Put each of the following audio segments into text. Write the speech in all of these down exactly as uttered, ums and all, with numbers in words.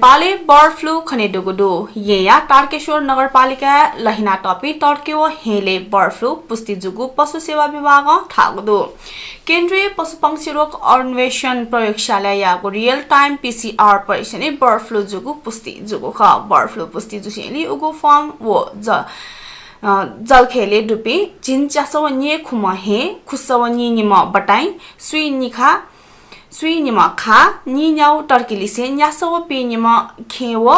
नेपालय् bird flu खने दुगु दु। येँया तारकेश्वर नगरपालिकाय् लहिनातःपिं तड्के व ह्येँले bird flu पुष्टि जूगु पशु सेवा विभागं धाःगु दु। केन्द्रीय पशुपक्षी रोग अन्वेषण प्रयोगशालायागु real time P C R परीक्षणय् bird flu जूगु पुष्टि जूगु खः। Bird flu पुष्टि जुसेंलि उगु farm व ज-, अ, जलखय्‌ले दुपिं झिंच्यासः व न्येखुम्ह ह्येँ, खुसः व नीनिम्ह बटाइँ, स्वीनिखा स्वीनिम्ह खा, नीन्यागू तड्केलिसें न्यासः व पीनिम्ह खेँ व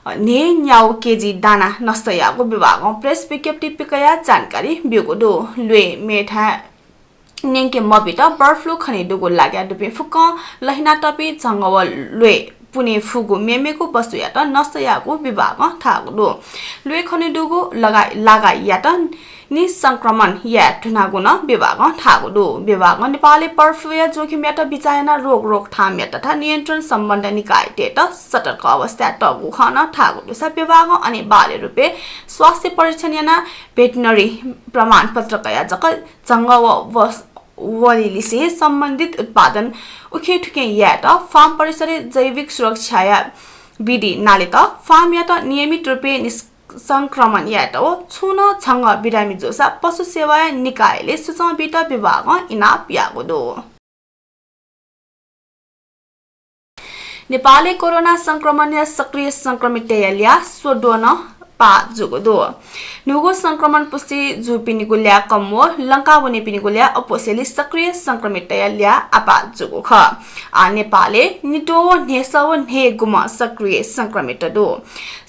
न्हय्‌न्यागू केजी दाना नष्ट याःगु विभागं press विज्ञप्ति पिकयाः जानकारी ब्यूगु दु। ल्वय् मेथाय् न्यंके मबीत bird flu खने दुगु लागाय् दुपिं फुक्कं लहिनातःपिं झंगः व ल्वय् पुने फुगु मेमेगु वस्तुयात नष्ट याःगु विभागं धाःगु दु। ल्वय् खने दुगु लगा-, लागायात निसंक्रमण याये धुनागु नं विभागं धाःगु दु। विभागं नेपालय् bird flu या जोखिमयात बिचाः यानाः रोग रोकथामया तथा नियन्त्रण सम्बन्धी निकायतय्‌त सतर्क अवस्थाय् तःगु खँ नं धाःगु दुसा विभागं अनिवार्य रूपय् स्वास्थ्य परीक्षण यानाः veterinary प्रमाणपत्र कयाः जक झंगः व वस-, वलिलिसें सम्बन्धित उत्पादन उखेंथुखें यायेत farm परिसरय् जैविक सुरक्षाया विधि नालेत farm यात नियमित रूपय् निष्-, संक्रमण यायेत व छुं नं झंगः बिरामी जूसा पशु सेवाया निकायले सूचना बीत विभागं इनाप याःगु दु। नेपालय् कोरोना संक्रमणया सक्रिय संक्रमितया ल्याः स्वद्वः नं पाः जूगु दु। न्हूगु संक्रमण पुष्टि जूपिनिगु ल्याः कम व लंका वनीपिनिगु ल्याः अप्वःसेंलि सक्रिय संक्रमितया ल्याः आपाः जूगु खः। आः नेपालय् निद्वः व न्हय्‌सः व न्हय्‌गुम्ह सक्रिय संक्रमित दु।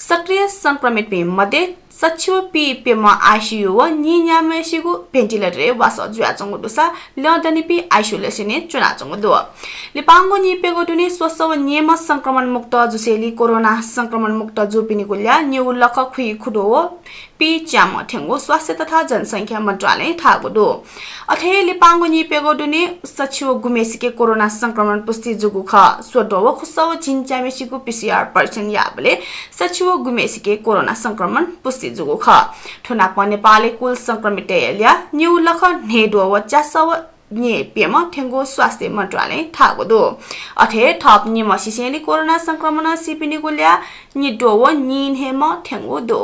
सक्रिय संक्रमितपिं मध्ये सछि व पीप्यम्ह ICU व नीन्याम्हसिगु ventilator-य् वासः जुयाच्वंगु दुसा ल्यं दनिपिं isolation-य् च्वनाच्वंगु दु। लिपांगु नीप्यघौ दुने स्वसः व न्येम्ह संक्रमण मुक्त जुसेंलि कोरोना संक्रमण मुक्त जूपिनिगु ल्याः निगू लख खुइखुद्वः व पीच्याम्ह थ्यंगु स्वास्थ्य तथा जनसंख्या मन्त्रालयं धाःगु दु। अथे हे लिपांगु नीप्यघौ दुने सछि व गुम्हेसिके कोरोना संक्रमण पुष्टि जूगु खः। स्वद्वः व खुसः व झिंच्याम्हसिगु PCR परीक्षण याःबलय् सछि व गुम्हेसिके कोरोना संक्रमण पुष्टि जूगु खः। थ्व नापं नेपालय् कुल संक्रमितया ल्याः निगू लख न्हय्‌द्वः व च्यासः व न्येप्यम्ह थ्यंगु स्वास्थ्य मन्त्रालयं धाःगु दु। अथे हे थप निम्ह सिसेंलि कोरोना संक्रमणं सीपिनिगु ल्याः निद्वः व नीन्हय्‌म्ह थ्यंगु दु।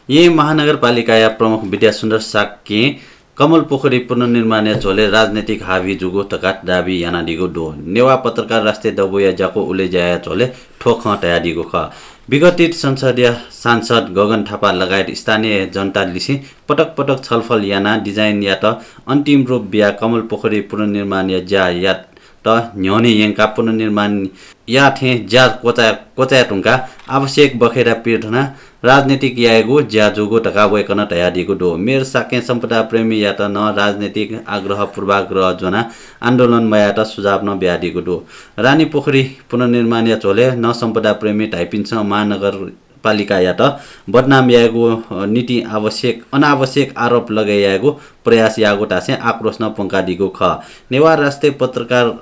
येँ महानगरपालिकाया प्रमुख विद्यासुन्दर शाक्यं कमलपोखरी पुनर्निर्माणया झ्वलय् राजनैतिक हाबी जूगु धकाः दाबी यानादीगु दु। नेवाः पत्रकार राष्ट्रिय दबूया ज्याकू उलेज्याया झ्वलय् थ्व खँ धयादीगु खः। विघटित संसदया सांसद गगन थापा लगायत स्थानीय जनतालिसें पटक पटक छलफल यानाः design-यात अन्तिम रूप बियाः कमलपोखरी पुनर्निर्माणया ज्यायात न्ह्यःने यंकाः पुनर्निर्माण याः थें ज्या क्वचाय्, क्वचाय् धुंकाः आवश्यक बखय्‌दा पिर धनाः राजनीतिक यायेगु ज्या जूगु धकाः वय्‌कलं धयादीगु दु। मेयर शाक्यं सम्पदा प्रेमीयात नं राजनीतिक आग्रह पूर्वाग्रह ज्वनाः आन्दोलन मयायेत सुझाव नं बियादीगु दु। रानीपोखरी पुनर्निर्माणया झ्वलय् नं सम्पदा प्रेमी धाइपिन्सं महानगर पालिकायात बदनाम यायेगु, अ, निंतिं आवश्यक, अनावश्यक आरोप लगय् यायेगु प्रयास याःगु धासें आक्रोश नं प्वंकादीगु खः। नेवाः राष्ट्रिय पत्रकार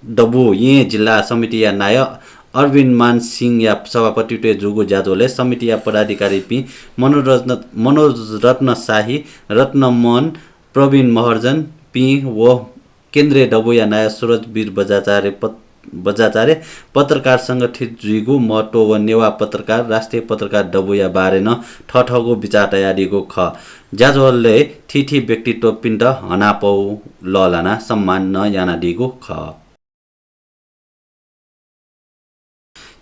दबू येँ जिल्ला समितिया नायः अरविन्द मान सिंहया सभापतित्वय् जूगु ज्याझ्वलय् समितिया पदाधिकारीपिं मनोरत्न, मनोज रत्न शाही, रत्नमोहन, प्रवीण महर्जनपिं व केन्द्रीय दबूया नायः सुरजवीर बज्राचार्य पत-, बज्राचार्य पत्रकार संगठित जुइगु महत्व व नेवाः पत्रकार राष्ट्रिय पत्रकार दबूया बारे नं थःथःगु बिचाः तयादीगु खः। ज्याझ्वलय् थीथी व्यक्तित्वपिन्त हनापौ लःल्हानाः सम्मान नं यानादीगु खः।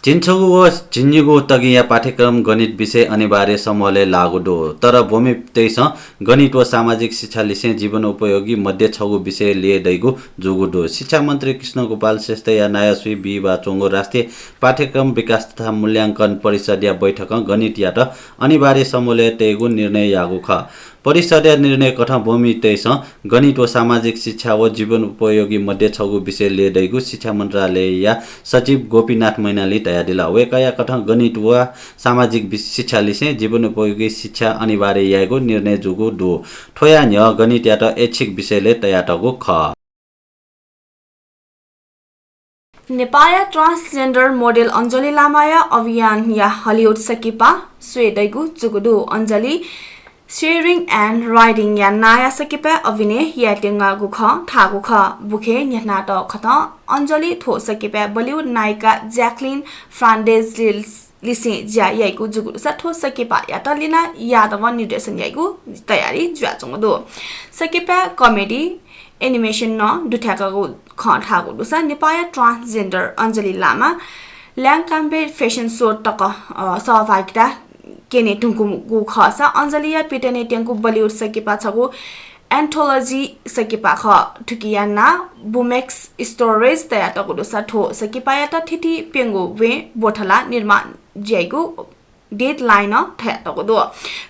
झिंछगू व झिंनिगू तगिंया पाठ्यक्रम गणित विषय अनिवार्य समूहलय् लाःगु दु। तर भूमितय्‌सं गणित व सामाजिक शिक्षालिसें जीवनोपयोगी मध्ये छगू विषय ल्यय् दइगु जूगु दु। शिक्षा मन्त्री कृष्णगोपाल श्रेष्ठया नायःसुइ बिहिबाः च्वंगु राष्ट्रिय पाठ्यक्रम विकास तथा मूल्यांकन परिषदया बैठकं गणितयात अनिवार्य समूहलय् तयेगु निर्णय याःगु खः। परिषदया निर्णय कथं भूमितय्‌सं गणित व सामाजिक शिक्षा व जीवनोपयोगी मध्ये छगू विषय ल्यय् दइगु शिक्षा मन्त्रालयया सचिव गोपीनाथ मैनालीं धयादिल। वय्‌कःया कथं गणित व सामाजिक वि-, शिक्षालिसें जीवनोपयोगी शिक्षा अनिवार्य यायेगु निर्णय जूगु दु। थ्वया न्ह्यः गणितयात ऐच्छिक विषयलय् तयातःगु खः। नेपाःया transgender model अञ्जली लामाया अभियानया Hollywood संकिपा स्वये दइगु जूगु दु। अञ्जली Sharing and Writing या नांया संकिपाय् अभिनय यायेत्यंगु खँ थाःगु खः। बुखे न्ह्यानातःगु खतं अञ्जली थ्व संकिपाय् बलिउड नायिका ज्याकलिन फर्नान्डेज लिसें ज्या याइगु जूगु दुसा थ्व संकिपायात लीना यादवं निर्देशन याइगु तयारी जुयाच्वंगु दु। संकिपाय् comedy, animation नं दुथ्याकागु खँ थाःगु दुसा नेपाःया transgender अञ्जली लामा ल्याङ्काम्बे fashion show तक, अ, सहभागिता क्यने धुंकूगु खःसा अञ्जलीया पिदनेत्यंगु बलिउड संकिपा छगू anthology संकिपा खः। थुकिया नां बुमेक्स Stories तयातःगु दुसा थ्व संकिपायात थीथी प्यंगू ब्वय् ब्वथला निर्माण जुयाइगु deadline धयातःगु दु।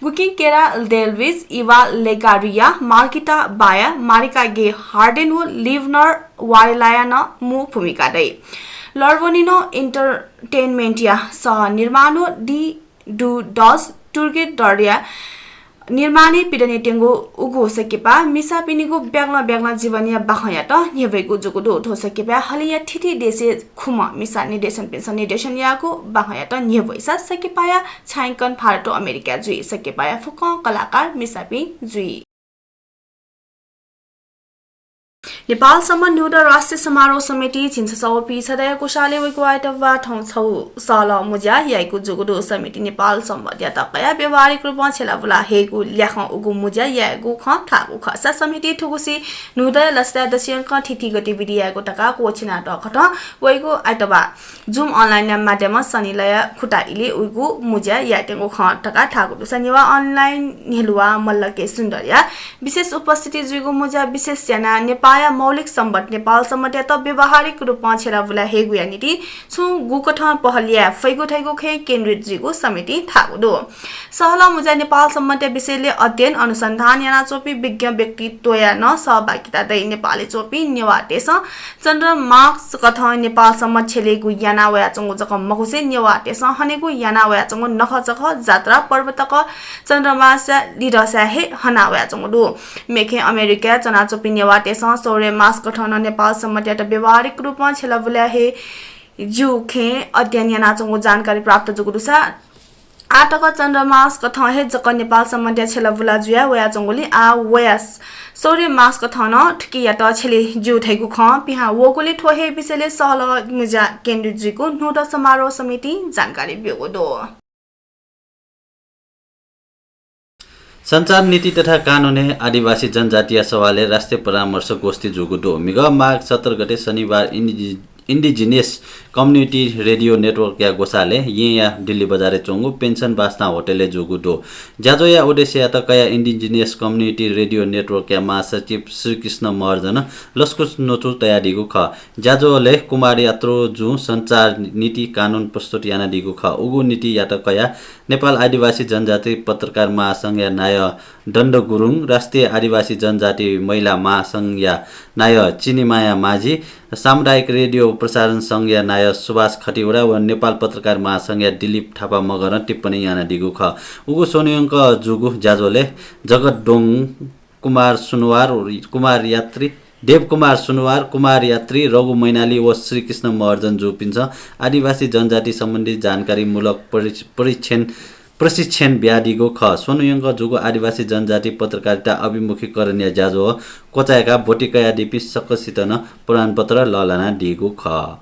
गुकिं केरा डेल्भिस, इवा लोङ्गोरिया, मार्किता बाया, मारिका गे हार्डेन व लिभनर वारेलाया नं मू भूमिका दइ। लर्बोनिनो Entertainment या सह निर्माण व डी डु डस टुर्गेट दर्या निर्माणय् पिदनेत्यंगु उगु संकिपा मिसापिनिगु ब्यागलं ब्यागलं जीवनया बाखंयात न्ह्यब्वइगु जूगु दु। थ्व संकिपाय् हलिया थीथी देशय् खुम्ह मिसा निर्देशनपिन्सं निर्देशन याःगु बाखंयात न्ह्यब्वइसा संकिपाया छायांकन भारत व अमेरिकाय् जुइ। संकिपाया फुक्कं कलाकार मिसापिं जुइ। नेपाल संवत् न्हूदँ राष्ट्रिय समारोह समिति झिंछसः व पीछदँया ग्वसालय् वइगु आइतबार थौं छगू सहलह मुँज्या याइगु जूगु दु। समितिं नेपाल संवत्‌यात कयाः व्यावहारिक रूपं छ्यलाबुला हयेगु ल्याखं उगु मुँज्या यायेगु खँ थाःगु खःसा समितिं थुगुसी न्हूदँया लसताय् दसियंकं थीथी गतिविधि यायेगु धकाः क्वःछिनातःगु खतं वइगु आइतबार Zoom online या माध्यमं सनिलया खुता इलय् उइगु मुँज्या यायेत्यंगु खँ धकाः थाःगु दुसा नेवाः online न्ह्यलुवा मल्ल के सुन्दरया विशेष उपस्थिति जुइगु मुँज्या विशेष यानाः नेपाःया मौलिक संवत् नेपाल संवत्‌यात व्यावहारिक रूपं छ्यलाबुला हयेगुया निंतिं छुं गुकथं पहल याये फइगु धइगु खँय् केन्द्रित जुइगु समितिं थाःगु दु। सहलह मुँज्या नेपाल संवत्‌या विषयलय् अध्ययन अनुसन्धान यानाच्वंपिं विज्ञ व्यक्तित्वया नं सहभागिता दइ। नेपालय् च्वंपिं नेवाःतय्सं चन्द्रमास कथं नेपाल संवत् छ्यलेगु याना वयाच्वंगु जक मखुसें नेवाःतय्सं हनेगु याना वयाच्वंगु नखःचखः, जात्रा पर्व तक चन्द्रमासया लिधंसाय् हे हना वयाच्वंगु दु। मेखे अमेरिकाय् च्वनाच्वंपिं नेवाःतय्सं सौर्य मास कथं नं नेपाल संवत्‌यात व्यावहारिक रूपं छ्यलाबुला हये ज्यू खँय् अध्ययन यानाच्वंगु जानकारी प्राप्त जूगु दुसा आः तक चन्द्रमास कथं हे जक नेपाल संवत्‌या छ्यलाबुला जुया वयाच्वंगुलिं आः वया सौर्य मास कथं नं थुकियात छ्यले ज्यू धइगु खँ पिहां वःगुलिं थ्व हे विषयलय् सहलह मुँज्या केन्द्रित जुइगु न्हूदँ समारोह समितिं जानकारी ब्यूगु दु। सञ्चार नीति तथा कानूनय् आदिवासी जनजातिया सवालय् राष्ट्रिय परामर्श गोष्ठी जूगु दु। मिगः माघ सत्र गते शनिबार इन्डिजि-, Indigenous Community Radio Network या ग्वसालय् येँया दिल्ली बजारय् च्वंगु पेन्सन बासना होटलय् जूगु दु। ज्याझ्वःया उद्देश्ययात कयाः Indigenous Community Radio Network या महासचिव श्रीकृष्ण महर्जनं लसकुस न्वचु तयादीगु खः। ज्याझ्वलय् कुमार यात्रु जुं सञ्चार नीति कानून प्रस्तुत यानादीगु खः। उगु नीतियात कयाः नेपाल आदिवासी जनजाति पत्रकार महासंघया नायः दण्ड गुरुङ, राष्ट्रिय आदिवासी जनजाति महिला महासंघया नायः चिनिमाया माझी, सामुदायिक रेडियो प्रसारण संघया नायः सुभाष खतिवडा व नेपाल पत्रकार महासंघया दिलीप थापा मगरं टिप्पणी यानादीगु खः। उगु स्वन्हुयंक जूगु ज्याझ्वलय् जगत डोङ, कुमार सुनवार, कुमार यात्री, देवकुमार सुनवार, कुमार यात्री, रघु मैनाली व श्रीकृष्ण महर्जन जुपिन्सं आदिवासी जनजाति सम्बन्धी जानकारीमूलक परि-, परीक्षण, प्रशिक्षण बियादीगु खः। स्वन्हुयंक जूगु आदिवासी जनजाति पत्रकारिता अभिमुखीकरणया ज्याझ्वः क्वचाय्काः ब्वति कयादीपिं सकसित नं प्रमाणपत्र लःल्हानादीगु खः।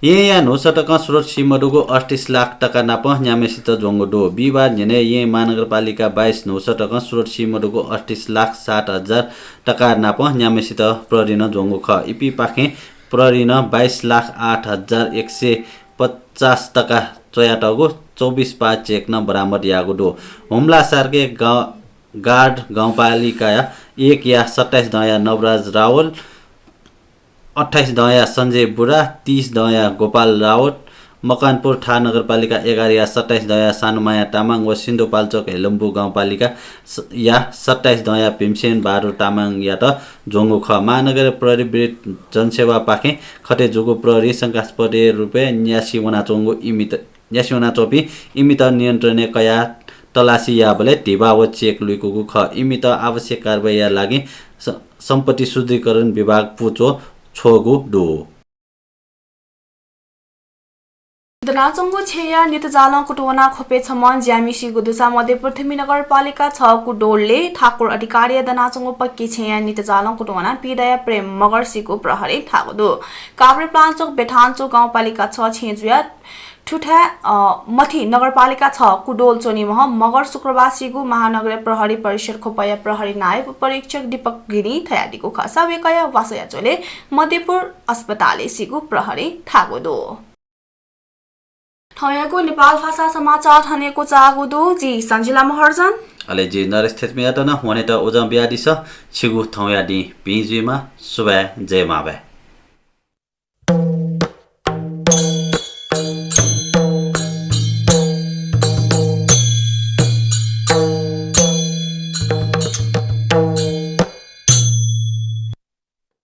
येँया न्हूसतकं स्रोत सीमदुगु अठतीस लाख तका नाप न्याम्हेसित ज्वंगु दु। बिहिबार न्हिनय् येँ महानगरपालिका बाइस न्हूसतकं स्रोत सीमदुगु अठतीस लाख सात हजार तका नाप न्याम्हेसित प्रहरीनं ज्वंगु खः। इपिपाखें प्रहरीनं बाइस लाख आठ हजार एक सय पचास तका च्वयातःगु चौबिस पाः चेक नं बरामद याःगु दु। हुम्ला सार्के गाउँ, गार्ड गाउँपालिका एकया सत्ताइस दँया नवराज रावल, अट्ठाइस दँया सञ्जय बुढा, तीस दँया गोपाल रावत, मकवानपुर थाह नगरपालिका एघारया सत्ताइस दँया सानुमाया तामाङ व सिन्धुपाल्चोक हेलम्बु गाउँपालिका स-, या सत्ताइस दँया भीमसेन बहादुर तामाङयात ज्वंगु खः। महानगर प्रहरी वृत्त जनसेवापाखें खटे जूगु प्रहरी शंकास्पद रूपय् न्यासि वनाच्वंगु इमित न्यासि वनाच्वंपिं इमित नियन्त्रणय् कयाः तलासी याःबलय् धिबा व चेक लुइकूगु खः। इमित आवश्यक कारवाहीया लागि स-, सम्पत्ति शुद्धिकरण विभाग पुचो छ्वःगु दु। दनाच्वंगु छेँया नितजालं कुतुं वनाः ख्वपय् छम्हं ज्यामि सीगु दुसा मध्यपुर थिमि नगरपालिका छ कुडोलय् ठाकुर अधिकारीया दनाच्वंगु पक्की छेँया नितजालं कुतुं वनाः पीदँया प्रेम मगर सीगु प्रहरीं धाःगु दु। काभ्रेपलाञ्चोक बेथान्चु गाउँपालिका छ छेँजुया थुथाय्, अ, मथि नगरपालिका छ कुडोल च्वनीम्ह मगर शुक्रबार सीगु महानगरीय प्रहरी परिसर ख्वपया प्रहरी नायब उपरीक्षक दीपक गिरिं धयादीगु खःसा वय्कःया वासःया झ्वलय् मध्यपुर अस्पतालय् सीगु प्रहरीं धाःगु दु। थौंयागु नेपाल भाषा समाचार थन हे क्वचाःगु दु। जि सञ्जिला महर्जन। अले जि नरेश थेच्मीयात नं वनेत उजं बियादिसँ। छिगु थौंया दिं भिं जुइमा। सुभाय्, जय मांभाय्।